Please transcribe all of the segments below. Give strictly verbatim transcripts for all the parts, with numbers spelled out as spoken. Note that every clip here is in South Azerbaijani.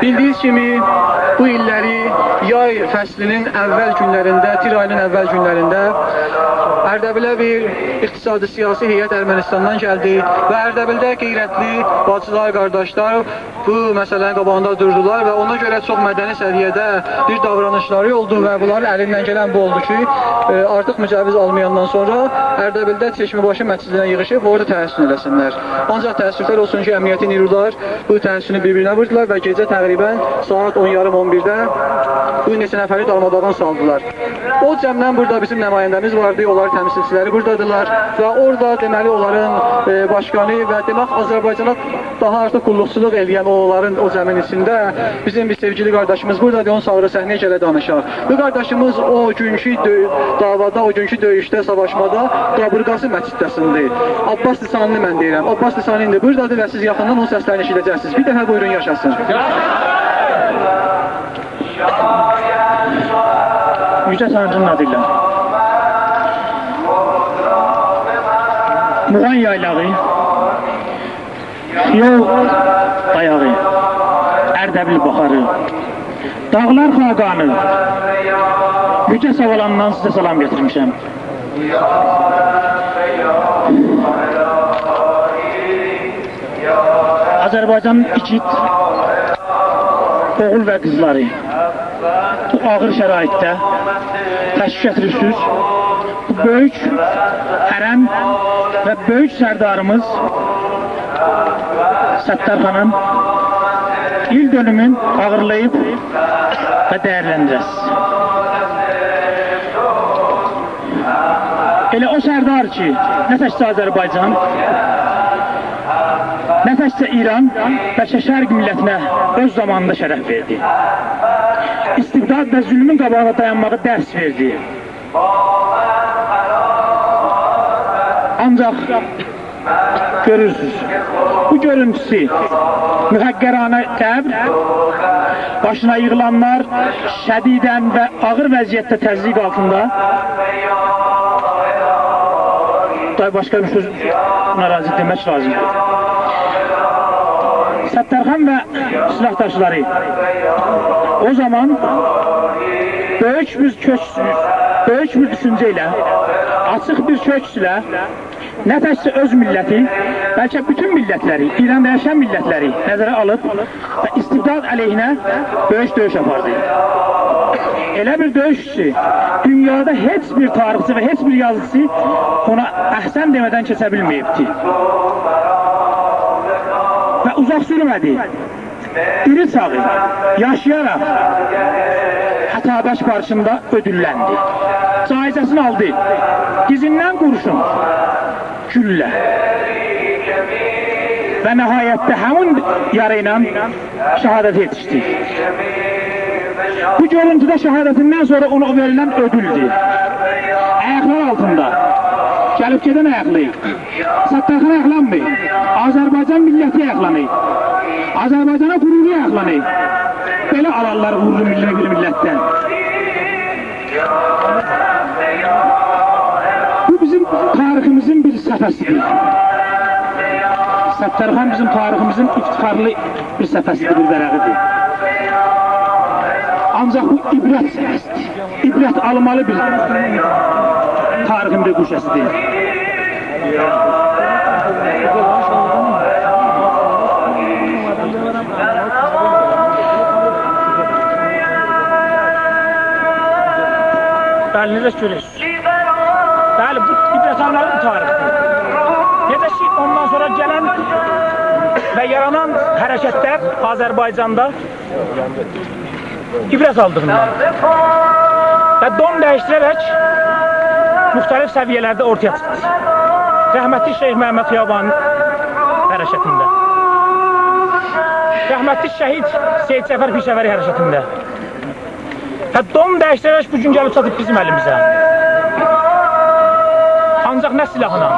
بیلدیگینیز کیمی، بو ایللری یای فصلینین اول گونلرینده، تیر آیینین اول گونلرینده اردبیله بیر اقتصادی سیاسی هیئت ارمنستاندان گلدی و اردبیلده غیرتلی باجیلار، قارداشلار بو مسئله‌نین قاباغیندا دوردولار و اونا گؤره چوخ مدنی سویه‌ده بیر داورانیشلاری اولدو و بونلارین الیندن گلن بو اولدو کی، ائ، آرتیق مجوز آلمایاندان سونرا اردبیلده چشمه‌باشی مسجدینه ییغیشیب اورادا تحصن ائله‌سینلر. آنجاق تأسفلر اولسون کی، امنیتی نیرولار بو تحصنی بیر-بیرینه ووردولار و گئجه تقریباً ساعت اون یاریم، اون بیرده بو نئچه نفری دارماداغین سالدیلار. او جمعدن بورادا بیزیم نماینده‌میز واردی، اونلارین تمثیلچیلری بورادادیلار و اورادا، دئمه‌لی، اونلارین، ائ، باشقانی و دئمک، آذربایجانا داها آرتیق قوللوقچولوق ائله‌ین اونلارین، او جمعین ایچینده بیزیم بیر سئوگیلی قارداشیمیز بورادادیر، اونون ساغری صحنه‌یه گله دانیشاق. بو قارداشیمیز او گونکو دؤ-، دعوادا، او گونکو دؤیوشده، ساواشمادا قابیرغاسی مسجدده سیندی. عباس لسانی‌نی من دئییرم. عباس لسانی ایندی بورادادیر و سیز یاخیندان اونون سسلرینی ائشیده‌جکسینیز. بیر دفعه بویورون، یاشاسین. یوجه تانری‌نین آدی ایله. موغان یایلاغی، یول آیاغی، اردبیل باخاری، داغلار خاقانی، یوجه ساوالاندان سیزه سلام گتیرمیشم. آذربایجانین ایگید اوغول و قیزلاری بو آغیر شرایطده تشریف گتیریبسیز. بو بؤیوک حرم و بؤیوک سرداریمیز ستارخانین ایل دؤنومون آغیرلاییب و ده‌یرلندیره‌سیز. ائله او سردار کی، نه تکجه آذربایجان، نه تکجه ایران، بلکه شرق میللتینه اؤز زامانیندا شرف وئردی. استبداد و ظلمون قاباغیندا دایانماغی درس وئردی. آنجاق گؤرورسونوز، بو گؤرونتوسو، محقرانه قبر، باشینا ییغیلانلار، شدیداً و آغیر وضعیتده تضییق آلتیندا. دای باشقا بیر سؤز، ناراضی دئمک لازیمدیر. ستارخان و سیلاحداشلاری او زامان بؤیوک بیر کؤک، بؤیوک بیر دوشونجه ایله، آچیق بیر کؤک ایله نه تکجه اؤز میللتی، بلکه بوتون میللتلری، ایراندا یاشایان میللتلری نظره آلیب و استبداد علیهینه بؤیوک دؤیوش آپاردی. ائله بیر دؤیوش کی، دونیادا هئچ بیر تاریخچی و هئچ بیر یازیچی اونا احسن دئمه‌دن کئچه بیلمه‌ییبدی. و اوزاق سورمه‌دی. دیری چاغی یاشایاراق هتابک پارکیندا اؤدوللندی. جایزه‌سینی آلدی. دیزیندن قورشون، گولله. و نهایتده همین یاری ایله شهادته یئتیشدی. بو گؤرونتو ده شهادتیندن سونرا اونا وئریلن اؤدولدور. آیاقلار آلتیندا. گلیب گئدن آیاقلاییر. ستارخان آیاقلانمیر. آذربایجان میللتی آیاقلانیر. آذربایجانا غرورو آیاقلانیر. بئله آلارلار غرورو میللی بیر میللتدن. بو بیزیم تاریخیمیزین بیر صفحه‌سیدیر. ستارخان بیزیم تاریخیمیزین افتخارلی بیر صفحه‌سیدیر، بیر ورقیدیر. آنجاق بو عبرت صفحه‌سیدیر. عبرت آلمالی بیر تاریخین بیر گوشه‌سیدیر. بلی، نئجه گؤرورسونوز؟ بلی، بو عبرت آلمالی بیر تاریخدیر. نئجه کی، اوندان سونرا گلن و یارانان حرکتلر آذربایجاندا عبرت آلدیغیندان و دون دییشدیره‌رک مختلف سویه‌لرده اورتایا چیخدی. رحمتلی شیخ محمد خیابانی حرکتینده، رحمتلی شهید سید جعفر پیشه‌وری حرکتینده و دون دییشدیره‌رک بو گون گلیب چاتیب بیزیم الیمیزه. آنجاق نه سلاحلا،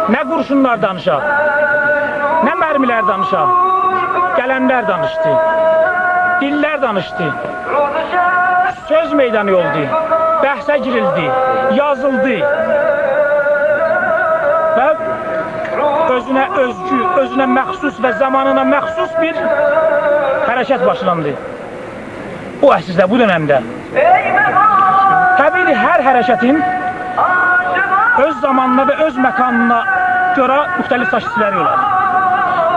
نه قورشونلار دانیشا، نه مرمیلر دانیشا، قلملر دانیشدی، دیللر دانیشدی. سؤز میدانی اولدو، بحثه گیریلدی، یازیلدی. و اؤزونه اؤزگو، اؤزونه مخصوص و زامانینا مخصوص بیر حرکت باشلاندی. بو عصرده، بو دؤنمده. طبیعی‌دیر، هر حرکتین اؤز زامانینا و اؤز مکانینا گؤره مختلف تشکیل‌لری اولار.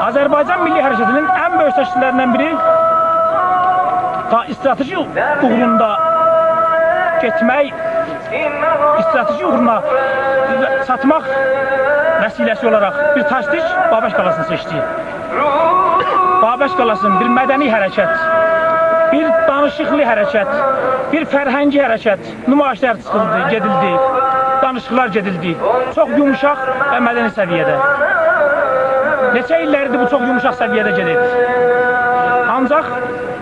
آذربایجان میللی حرکتینین ان بؤیوک تشکیل‌لریندن بیری تا استراتژی اوغروندا گئتمک، استراتژی اوغرونا چاتماق وسیله‌سی اولاراق بیر تاکتیک بابک قالاسینی سئچدی. بابک قالاسینی بیر مدنی حرکت، بیر دانیشیقلی حرکت، بیر فرهنگی حرکت، نمایشلر چیخیلدی، گئدیلدی، دانیشیقلار گئدیلدی. چوخ یوموشاق و مدنی سویه‌ده. نئچه ایللردیر بو چوخ یوموشاق سویه‌ده گئدیر. آنجاق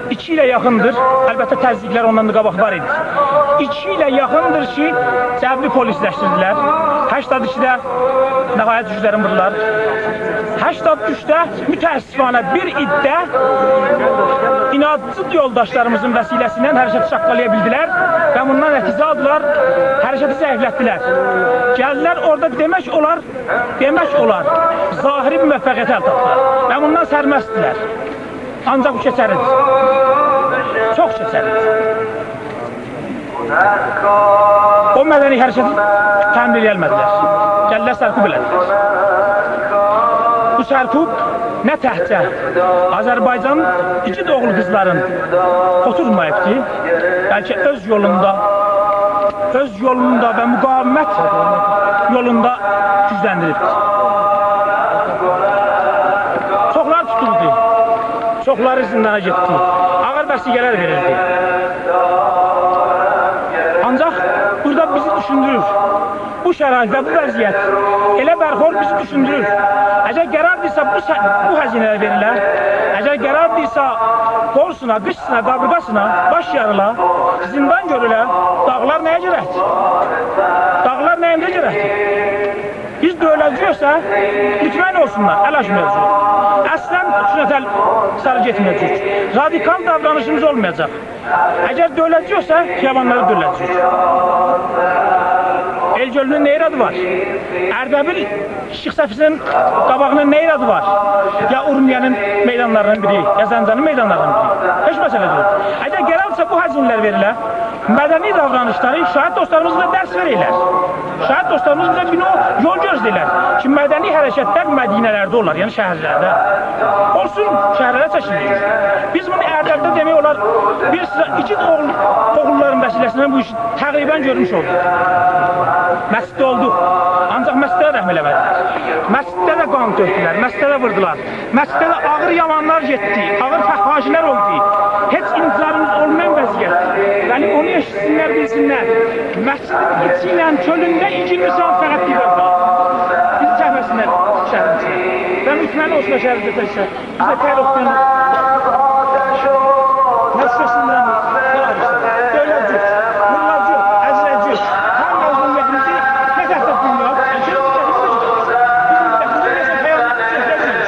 ایکی ایله یاخیندیر، البته، تضییق‌لر اوندان دا قاباق وار ایدی. ایکی ایله یاخیندیر کی، جبری پلیسلشدیردیلر. هشتاد ایکیده نهایت گوجلرین ووردولار. هشتاد اوچده متأسفانه بیر عده عنادچی یولداشلاریمیزین وسیله‌سیله حرکتی شاققالایا بیلدیلر و بوندان نتیجه آلدیلار، حرکتی ضعیفلتدیلر. گلدیلر اورادا، دئمک اولار، دئمک اولار، ظاهری موفقیت ال تاپدیلار و بوندان سرمستدیلر. آنجاق بو کئچری‌دیر. چوخ کئچری‌دیر. او مدنی حرکتی تحمل ائله‌یه‌لمه‌دیلر. گلدیلر، سرکوب ائله‌دیلر. بو سرکوب نه تکجه آذربایجان ایگید اوغول قیزلارین اوتورماییبدی، بلکه اؤز یولوندا، اؤز یولوندا و مقاومت یولوندا گوجلندیریبدیر. چوخلاری توتولدو، چوخلاری زیندانا گئتدی، آغیر وثیقه‌لر وئریلدی. آنجاق بورادا بیزی دوشوندورور. بو شرایط و بو وضعیت، ائله برخورد بیزی دوشوندورور. اگر قراردیرسا بو س-، بو هزینه‌لر وئریله، اگر قراردیرسا قولسونا، قیچسینا، قابیرغاسینا باش یاریلا، زیندان گؤروله، داغلار نه‌یه گرکدیر؟ داغلار نه‌ییمیزه گرکدیر؟ بیز دؤیوله‌جه‌ییکسه، مطمئن اولسونلار، ال آچمایاجاغیق. اصلاً سنته ساری گئتمه‌یه‌جه‌ییک. رادیکال داورانیشیمیز اولمایاجاق. اگر دؤیوله‌جه‌ییکسه، خیابانلاری دؤیوله‌جه‌ییک. ائل گؤلونون نه ایرادی وار؟ اردبیل شیخ صفی‌سی‌نین قاباغی‌نین نه ایرادی وار؟ یا اورمیه‌نین میدانلاری‌نین بیری، یا زنجانین میدانلاری‌نین بیری. هئچ مسئله دئییل. اگر قراردیرسا بو هزینه‌لر وئریله، مدنی داورانیشلاری شاهید دوستلاریمیز بیزه درس وئریرلر. شاهید دوستلاریمیز بیزه بیر نوع یول گؤستریرلر کی، مدنی حرکتلر مدینه‌لرده اولار، یعنی شهرلرده. اولسون، شهرلره چکیلیر. بیز بونو اردبیلده دئمک اولار، بیر سیرا ایگید اوغول، اوغوللارین وسیله‌سیله بو ایشی تقریباً گؤرموش اولدوق. مسجدده اولدوق. آنجاق مسجدده رحم ائله‌مه‌دیلر. مسجدده ده قان تؤکدولر، مسجدده ده ووردولار. مسجدده ده آغیر یالانلار گئتدی، آغیر فحاشی‌لر اولدو. هئچ انتظاریمیز اولمایان وضعیت. یعنی اونو ائشیتسینلر، بیلسینلر. مسجدین ایچی ایله چؤلونده ایگیرمی ساعت فقط دیوار وار. بیزی چکمه‌سینلر شهرین ایچینه. و مطمئن اولسونلار شهرین ایچینه. بیز ده تر اوخویون. نسلسیندن داغیلیشدیق، دؤیوله‌جه‌ییک، وورولاجاغیق، ازیله‌جه‌ییک. هر مظلومیتیمیزی نه تکجه دونیا، بیزیم میللتیمیزه، بیزیم میللتیمیزه نئجه خیانت ائده‌جه‌ییک؟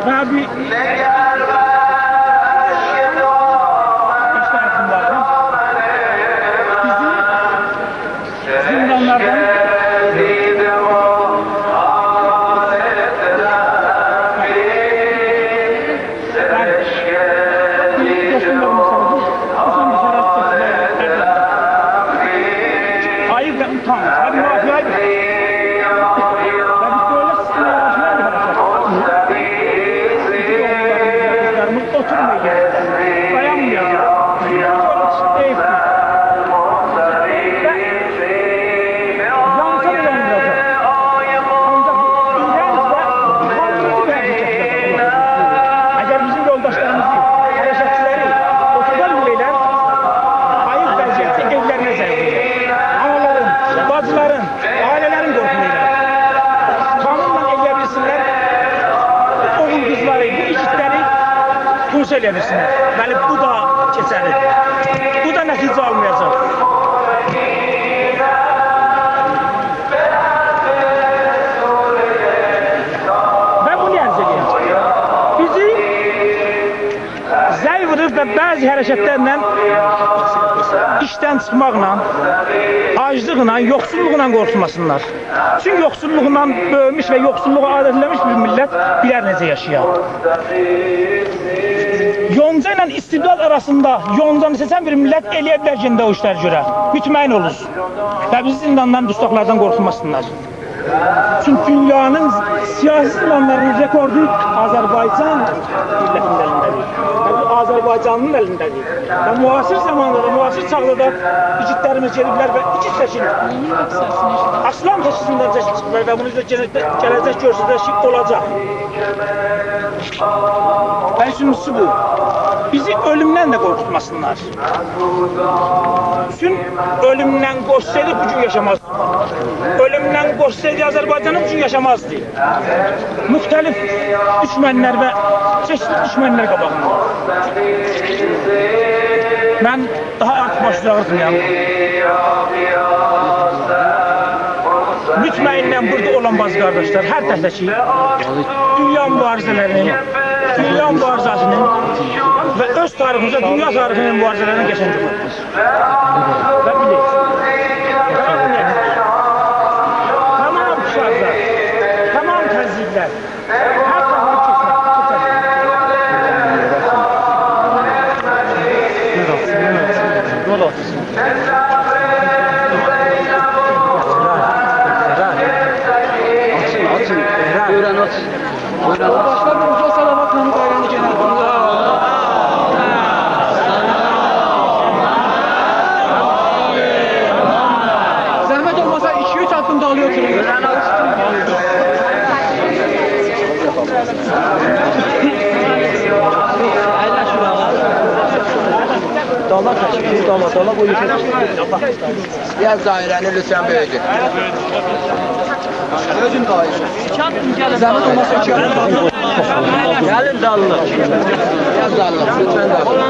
و بیر، ایشته، بیزیم زیندانلاردان بلی. بو دوستوم دا بونو سوردو. بو سون بیر شرایط چکدیلر. آییب و اوتانج. و بیر مافیا و بیر دؤولت سیستمی یاراتمایا بیر حرکت. بیزیم اوغوللاریمیز، قیزلاریمیز اوتورمایاجاق، دایانمایاجاق. سونرا چیخدی، ائییبدیر. و یانسا دا یاندیراجاق. آنجاق بو ایرنج و قاندیریجی بیر حرکت اولار. اگر بیزیم یولداشلاریمیزی، حرکتچیلری اوتوردا بیله‌ییرلر، آییب وضعیتده ائولرینه زنگ وورورلار. آنالارین، باجیلارین، عائله‌لرین قورخوسو ایله. قانونلا ائلیه بیلسینلر، اوغول قیزلاری، بو ایگیدلری تونسه ائلیه بیلسینلر. بلی، بو دا کئچری‌دیر. بو دا نتیجه آلمایاجاق. و بو نه عرض ائدیر؟ بیزی زنگ وورور و بعضی حرکتلرله ایشدن چیخماقلا، آجلیقلا، یوخسوللوقلا قورخوتماسینلار. چونکی یوخسوللوقلا بؤیوموش و یوخسوللوغا عادت ائله‌میش بیر میللت بیلر نئجه یاشایا. یونجا ایله استبداد آراسیندا یونجانی سئچن بیر میللت ائلیه بیلر گئنه ده او ایشلری گؤره. مطمئن اولون. و بیزی زینداندان، دوستاقلاردان قورخوتماسینلار. چونکی دونیانین سیاسی زیندانلاری‌نین رکوردو آذربایجان میللتی‌نین الینده‌دیر. و بو آذربایجانلی‌نین الینده‌دیر. و معاصر زاماندا دا، معاصر چاغدا دا ایگیدلریمیز گئدیبلر و ایگید شکیل، آسلان شکیلینده چیخیبلار و بونو بیزه گله-، گله‌جک گؤستره‌جک کی، اولاجاق. و اوچونجوسو بو. بیزی اؤلومدن ده قورخوتماسینلار. چون اؤلومدن قورخسایدی، بو گون یاشامازدی. اؤلومدن قورخسایدی، آذربایجان بو گون یاشامازدی. مختلف دوشمنلر و چئشیتلی دوشمنلر قاباغیندا. من داها آرتیق باشی آغریتمایام. مطمئناً بورادا اولان باجی قارداشلار، هر تک-تکی دونیا موباریزه‌لری‌نین، دونیا موباریزه‌سی‌نین و اؤز تاریخیمیزده دونیا تاریخی‌نین موباریزه‌لری‌نین قشنگ یوخودور. و بیلیر. تمام شارژلار، تمام تضییقلر، هر تاریخی کئچمک، کئچمک. یول آچسین. آچین، آچین. بویورون، آچین. بویورون، آچین. باشقا بیر اوجا صلوات، نامی بایرامی گئنه. زحمت اولماسا ایکی-اوچ آددیم دالییا اوتورون. دالا تشکیل، دالا، دالا قوی. بیر آز دایره‌نی لطفاً بؤیودون. اؤزون دایره. زحمت اولماسا ایکی آددیم. گلین دالینا. بیر آز دالینا، لطفاً دالینا.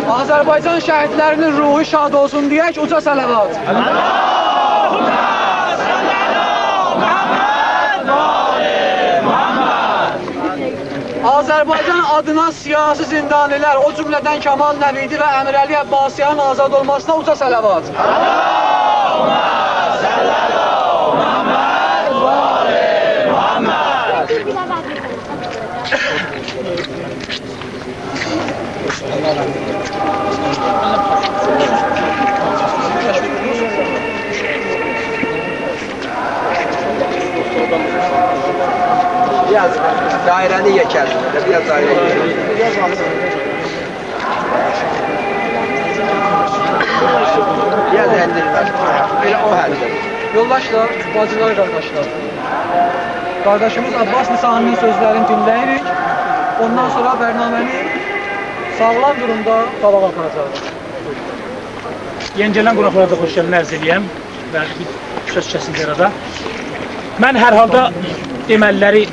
آذربایجان شهیدلری‌نین روحو شاد اولسون دئیک، اوجا صلوات. آذربایجان آدینا سیاسی زیندانی‌لر، او جمله‌دن کمال نویدی و امیرعلی عباسیانین آزاد اولماسینا اوجا صلوات. بیر آز دایره‌نی یئکلت، بیر آز دایره‌نی یئکلت. بیر آز اندیرمه. ائله او حدده. یولداشلار، باجیلار، قارداشلار. قارداشیمیز عباس لسانی‌نین سؤزلرینی دینله‌ییریک. اوندان سونرا برنامه‌نی ساغلام دورومدا قاباغا آپاراجاغیق. یئنی گلن قوناقلارا دا خوش گلدین عرض ائله‌یم و بیر سؤز کسینجه آرادا. من هر حالدا دئمه‌لی‌لری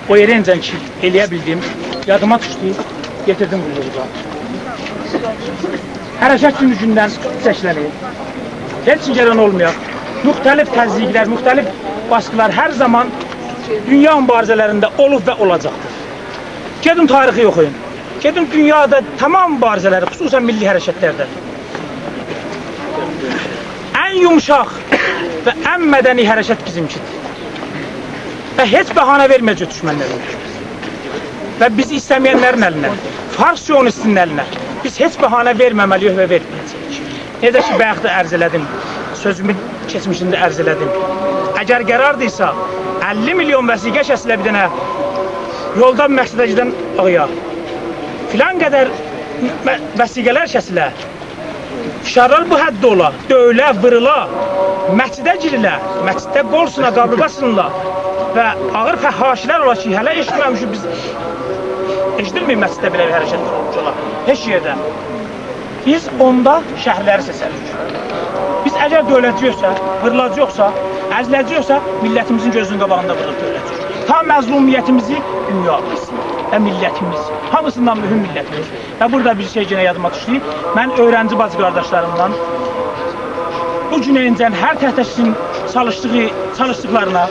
او یئره‌جن کی ائلیه بیلدیم، یادیما دوشدو، گتیردیم قوللوغوزا. حرکت گونو گوندن سسله‌نیر. هئچ نیگران اولمایاق. مختلف تضییقلر، مختلف باسقیلار هر زامان دونیا موباریزه‌لرینده اولوب و اولاجاقدیر. گئدین تاریخی اوخویون. گئدین دونیادا تمام موباریزه‌لری، خصوصاً میللی حرکتلرده ان یومشاق و ان مدنی حرکت بیزیمکیدیر. و هئچ بهانه وئرمه‌یه‌جک دوشمنلرین و بیزی ایسته‌مه‌ینلرین الینه، فارس شووینیستی‌نین الینه بیز هئچ بهانه وئرمه‌مه‌لی‌ییک و وئرمه‌یه‌جه‌ییک. نئجه کی بایاق دا عرض ائله‌دیم، سؤزومون کئچمیشینده عرض ائله‌دیم. اگر قراردیرسا، اللی میلیون وثیقه کسیله بیر دنه یولدا مسجده گئدن آقایا، فلان قدر م-، وثیقه‌لر کسیله، فشارلار بو حدده اولا، دؤیوله، وورولا، مسجده گیریله، مسجدده قول سینا، قابیرغا سینیلا و آغیر فحاشی‌لر اولا کی هله ائشیتمه‌میشیک بیز. ائشیدیلمه‌ییب مسجدده بئله بیر حرکت اولموش اولا هئچ یئرده. بیز اوندا شهرلری سئچریک. بیز اگر دؤیوله‌جه‌ییکسه، وورولاجاقسا، ازیله‌جه‌ییکسه، میللتیمیزین گؤزونون قاباغیندا ووروب دؤیوله‌جه‌ییک. تا مظلومیتیمیزی دونیا بیلسین و میللتیمیز. هامیسیندان مهم میللتیمیز. و بورادا بیر شئی یئنه یادیما دوشدو. من اؤیرنجی باجی قارداشلاریمدان بو گونه‌جن هر تک-تکی‌نین چالیشدیغی، چالیشدیقلارینا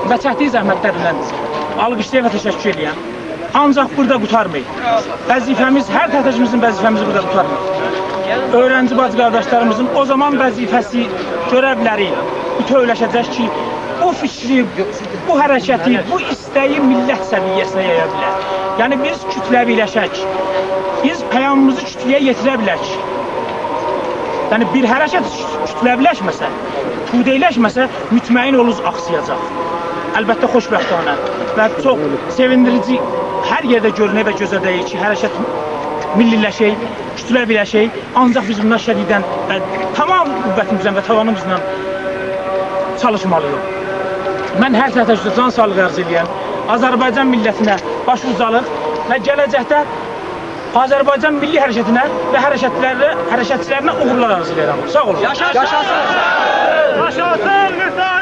و چکدیگی زحمتلرینن آلقیشلاییب و تشکر ائله‌ییرم. آنجاق بورادا قوتارمیر. وظیفه‌میز، هر تک-تکیمیزین وظیفه‌میزی بورادا قوتارمیر. اؤیرنجی باجی قارداشلاریمیزین او زامان وظیفه‌سی، گؤرئولری بوتؤولشه‌جک کی، بو فیکری، بو حرکتی، بو ایسته‌یی میللت سویه‌سینه یایا بیلر. یعنی بیز کوتله‌وی‌لشک. بیز پیامیمیزی کوتله‌یه یئتیره بیلک. یعنی بیر حرکت کوتله‌وی‌لشمه‌سه، توده‌ای‌لشمه‌سه، مطمئن اولون آخسایاجاق. البته خوشبختانه و چوخ سئویندیریجی، هر یئرده گؤرونور و گؤزه دَییر کی، حرکت میللی‌لشک، کوتله‌وی‌لشک، آنجاق بیز بوندان شدیداً و تمام قوّتیمیزله و تاوانیمیزلا چالیشمالی‌ییق. من هر تک-تکیزه جان ساغلیغی آرزو ائله‌ییرم. آذربایجان میللتینه باش اوجالیق و گله‌جکده آذربایجان میللی حرکتینه و حرکتلره، حرکتچیلرینه اوغورلار آرزو ائله‌ییرم. ساغ اولون. یاشاسین! یاشاسین!